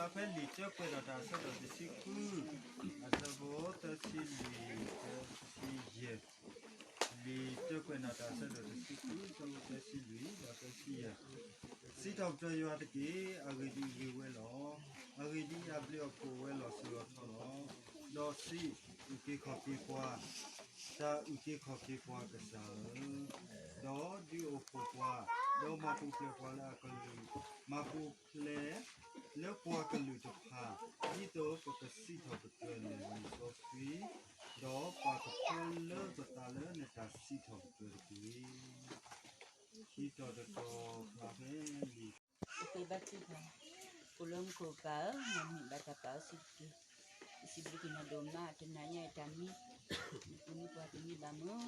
ဖဲလံာ်တၢကွဲးဒီးတၢ်အဆၢဒိၣ်တဆံဃု, အဆၢဖိသၢဆံလွံၢ်, သၢဆံယဲၢ်, လံာ်တၢကွဲးနီၣ်တၢ်အဆၢဒိၣ်တဆံဃု, အဆၢဖိသၢဆံလွံၢ် ဒီးသၢဆံယဲၢ်. စံးထီၣ်ပတြၢၤယွၤတက့ၢ်. အဂ့ၢ်ဒ်အံၤ, ဂ့ၤဝဲလီၤ. အဂ့ၢ်ဒ်အံၤ, အဘျုးအဖှိၣ်ဝဲလီၤစိၤလီၤထီလီၤ. ဒီးစံး, အုၣ်က့ၤခီၣ်က့ၤပှၤ, တၢ်အုၣ်က့ၤခီၣ်က့ၤပှၤကစၢ်ဧၢ, ဒီးဒုးအိၣ်ဖှိၣ်ပှၤ, ဒီးမၤပူၤဖျဲးပှၤလၢအကလုၢ်, မၤပူၤဖျဲးလၢပှၤကလုာ်တဖၣ်, ဒ်သိးပကစံးထီၣ်ပတြၢၤနလံာ်စီဆှံ, ဒီးပာ်ကဖၢလၢပသးလၢနတၢ်စံးထီၣ်ပတြၢၤတက့ၢ်. ခံတီၤတတီၤဖျါဖဲလံာ် ပဃ့ဘါထုကဖၣ်. အိၣ်လၢမူခိၣ်ပၢ်ဧၢ, မ်နမံၤဘၣ်တၢ်ပာ်အီၤစံးတက့ၢ်. ယစံးဘျုးက့ၤနၤဒိၣ်မးတနၤညါအံၤတၢ်မံ, နပူၤနပှၤတမံဘၣ်မုာ်မုာ်,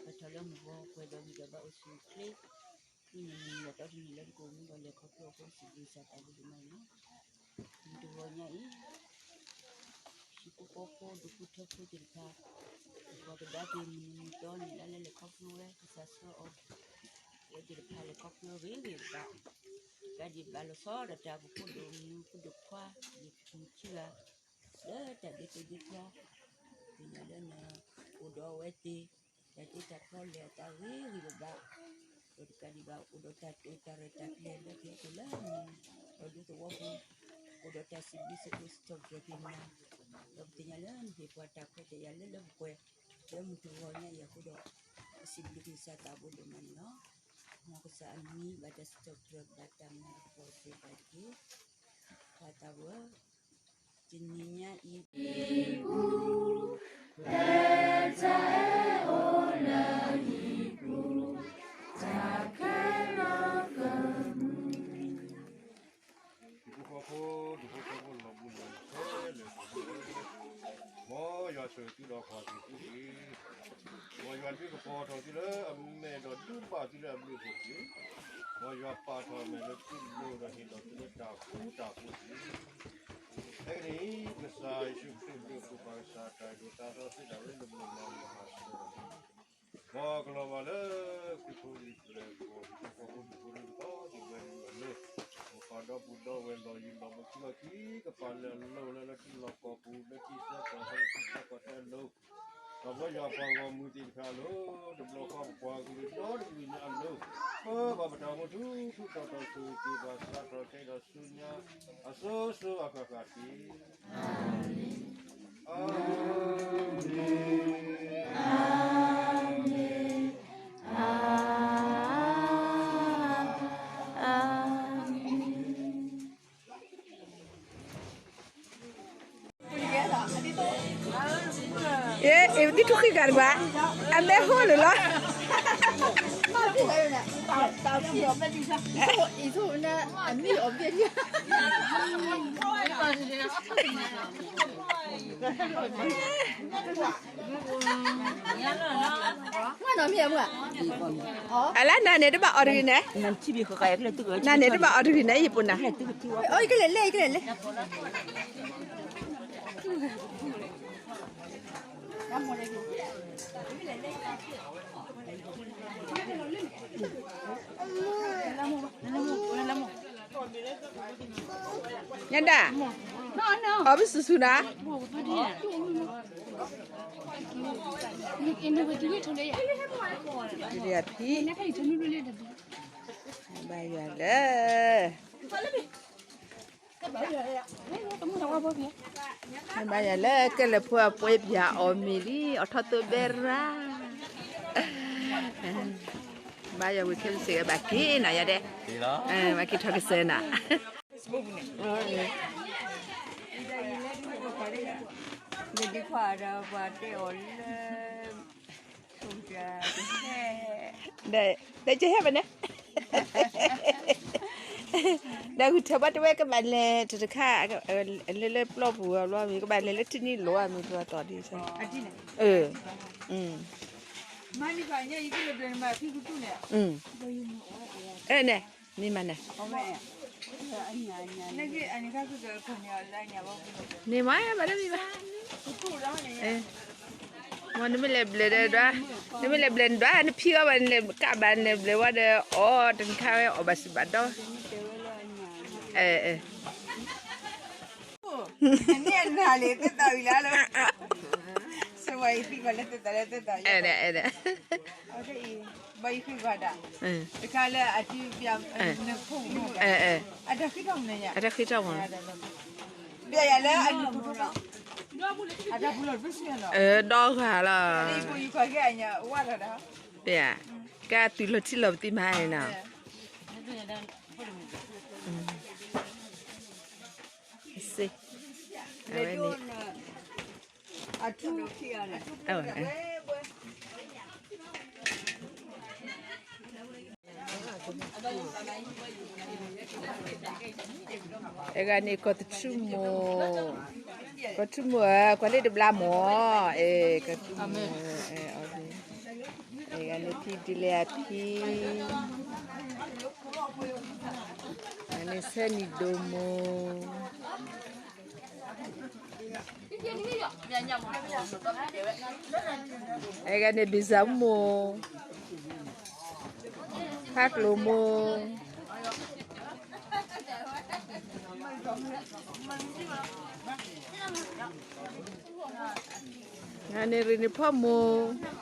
ပထီၣ်လၢမုၢ်ဂီၤပှဲၤဒီးဂံၢ်ဒီးဘါအိၣ်ဆူၣ်အိၣ်ချ့, မုၢ်နံၤမုၢ်လီၤတီတနံၤလၢနကအိၣ်မူဒီးလဲၤခီဖျိအဃိ စံးဘျုးကစၢ်သးဘိဒိၣ်မးန့ၣ်လီၤ. မုၢ်တဂီၤညါအံၤ ဟံၣ်ဖိဃီဖိဒူၣ်ဖိထၢဖိသ့ၣ်တဖၣ်, ပှၤကဒါက့ၤမုၢ်နံၤမုၢ်သီန့ၣ် လၢလဲၤခီဖျိဝဲ ကစၢ်ဆှၢအီၤ, လၢသ့ၣ်တဖၣ်လဲၤခီဖျိဂ့ၤဂ့ၤဘၣ်, ကဒံးဘၣ်လီၤဆီဒၣ်တၢ် ပဖိဒိၣ်မုၣ်ဖိဒိၣ်ခွါ ယမုၢ်ဆံဂၤ လၢတၢ်ဒ့တၢ်ဒ့ဖျီ, သ့ၣ်ညါလၢနအိၣ်ဒီးအဝဲသ့ၣ် တၢ်ဒ့တၢ်ဖျီလဲၤအသးဂ့ၤဂ့ၤဘၣ်ဘၣ်, ဒီးတကးဒံးဘၣ် အိၣ်ဒီးတၢ်တိာ်တၢ်ရဲၣ်တၢ်ကျဲၤလၢကဟဲက့ၤလၢနၤ, ဒီးဒူသဝီပူၤ အိၣ်ဒီးတၢ်စံးဘျုးစံးဖှိၣ်စံးထီၣ်ပတြၢၤက့ၤနၤ, ဒီးပသ့ၣ်ညါလၢနဟ့ၣ်ပှၤတၢ်ခွဲးတၢ်ယာ်လၢလၢပှဲၤပှဲၤ လၢမုၢ်တဂီၤညါအံၤအဃိဒီး ပစံးဘျုးက့ၤကစၢ်သးဘိဒိၣ်မးန့ၣ်လီၤ. မ်ကစၢ်အမံၤဘၣ်တၢ်စံးထီၣ်ပတြၢၤဘၣ်တၢ်မၤတဖှီၣ်စ့ၢ်ကီးတက့ၢ်. ပၢ်သးဝဲ တနံၤညါအံၤ ဟံၣ်ဖိဃီဖိ ဒူၣ်ဖိထၢဖိ လီၤဘှံးလီၤတီၤ ခဲလၢာ်သ့ၣ်ဧၢ, မ်ယွၤဆိၣ်ဂ့ၤသုဒီးပှၤက့ၤသုတက့ၢ်. မ်ယွၤဒုးကပီၤထီၣ်သုလၢအမဲာ်ဒီးဒုးဘၣ်သုလၢအဘျုးအဖှိၣ်တက့ၢ်. မ်ယွၤပာ်ထီၣ်အမဲာ်လၢသုလိၤဒီးဟ့ၣ်လီၤသုလၢတၢ်ဃူတၢ်ဖိးတက့ၢ်. ခဲကနံၣ်အံၤ ကစၢ်ယ့ၣ်ၡူးခရံာ်အဘျုးအဖှိၣ် ပၢ်ကစၢ်တၢ်အဒိၣ်တၢ်ထီသ့ၣ်တဖၣ်လၢနဘျုးနဖှိၣ်မၤစၢၤ မ်ကလီၤဘၣ်လၢခရံာ်ဖိလံၤပျဲၢ်ဖိ ဟံၣ်ဖိဃီဖိဒူၣ်ဖိထၢဖိသ့ၣ်တဖၣ်အလိၤ, မ်ပာ်ဒီးပူၤဒီးဝဲၢ်လီၤယံၤလီၤဘူးခံဘီခံ ကပာ်လၢအလိၤလၢလၢထံလီၢ်ကီၢ်ပူၤ လၢထံဆၢကီၢ်ဆၢ လၢထံဆၢကီၢ်ဆၢအလိၤ, ဒီးပဝဲယွၤပှၤဂီၢ်မုၢ်သ့ၣ်တဖၣ်အလိၤ, တဘျီဃီပပှၤကလုာ်ဒီတကလုာ်ညါအလိၤ, ပၢ်ဘၣ်ပတၢ်မူထူထူတီတီ ဆိၣ်ဂ့ၤက့ၤပှၤစးထီၣ်ခဲအံၤဒီးဆူညါ အစိၤစိၤအဃၣ်ဃၣ်တက့ၢ်. အၤမ့ၣ်, အၤမ့ၣ်, အၤမ့ၣ်. ယဲ အ့ၣ် ပတံၤထူၣ်ဃံဂၤတကွၢ်, အမဲာ်ဟိလၢာ်လီၤ. အလၢနၤန့ၣ်တဘၣ်အီၣ်တဂ့ၤန့ၣ်, နၤန့ၣ်တဘၣ်အီၣ်တဂ့ၤန့ၣ် ယပိၢ်နၤ, ယကလဲၤလဲၣ် ယကလဲၤလဲၣ်. ညဒၣ်, အီၣ်ဘၣ်ဆူၣ်ဆူၣ်နၤ, ဒ်အဖံ, ဘါယွၤလၢ ဘါယွၤလၢကဲလၢာ်ဖိအပှဲၤပၠးအီၣ်မ့ၤလံ အီၣ်ထီၣ်သိဘဲရၣ်, ဘါယွၤဝံၤခဲလၢာ်စ့ၢ်ကီးဘၣ်က့ၤနၤယၤဒဲး, ဘၣ်က့ၤထီၣ်ကစၢၢ်နၤ. ဒီးကဟဲဘၣ်န့ၣ်, ဒီးဂုာ်ထၢဘၣ်တဝဲကဘၣ်လဲၤတခါ, လၢလၢပျီပူၤအဘျီမ့ၢ် ကဘၣ်လဲၤလၢထံနံၣ်လိၤအမ့ၢ် ပှၤတီၢ်ဒ်, အၢ, အၢန့ၣ်, မ့ၢ်မးန့ၣ်, မ့ၢ်မးဘၣ်တမံၤဘၣ်, မ်နမ့ၢ်လဲၤဘျဲၣ်ဒီးဒွး, နမ့ၢ်လဲၤဘျဲၣ်နဒွး နဖံးအီၣ်ဘၣ် နလဲၤကးဘၣ် နလဲၤဘျဲၣ်ဝဲဒီး အီၣ်တနခါဝဲ အီၣ်ဘၣ်စံးဘၣ်ဒီး, အၢ, န့ၣ်အနၤလံ သ့ၣ်သးဝံၤလၢလၢ စဝဲအံၤသံကွၢ်လၢသ့ၣ်သးလၢသ့ၣ်သးဝံၤ အဲၣ်ဒၣ် အဲၣ်ဒၣ် ဘၣ်ယံၤဃံကွၢ်ဒၣ် တခါလၢအတံၤ အတၢ်ဃံထီၣ်မနုၤညါ အတၢ်ဃံထီၣ်မနုၤ ဘၣ်ယၤလၢအနုၤ ဒီဂၤလီၤ ကဲအသုးလီၤထံလီၤပသံမဟါန့ၣ်နီၤ စ့ အဝဲန့ၣ် အဂၤန့ၣ် ကီၢ်တထူမိၢ်, ကီၢ်ထူမိၢ်ဧၢ, ကွၢ်လၢတဘျါမၢ်, အဲ ကီၢ်ထူမိၢ်, အဲ အဂၤန့ၣ်ဖံဒ်လဲၣ်အဖံ, အန့ၣ်ဆၢနံၤဒိၣ်မိၢ် အဲဂၤန့ၣ် ဘံၣ်စၢ်မိၢ်, ဖးကျိၤမိၢ်, ဂၤန့ၣ်ရ့ၣ်န့ၣ်ဖီမိၢ်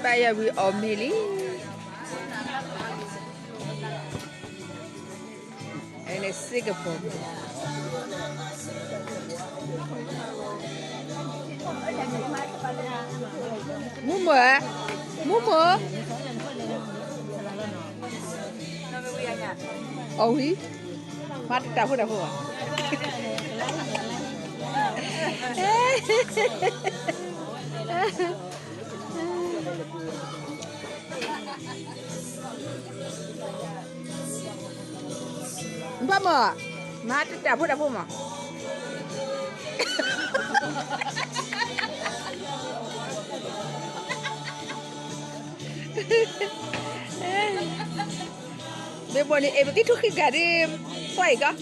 ဘၣ်ယၤဝံၤအီၣ်မ့ၤလံ, အဲန့ၣ်စ့ကပီၤ, မူမၢ, မူမၢ အီၣ်ဝံၤ, မၤတတၢ်ဖိတၢ်ဖိဘၣ်, ဘၣ်မၢ်, မၤတတၢ်ဖိတၢ်ဖိမၢ် မ့ၢ်ဘီန့ၣ် အဲၣ်ပသံထူဃံဂၤဒ်, ပှၤအံၤကီ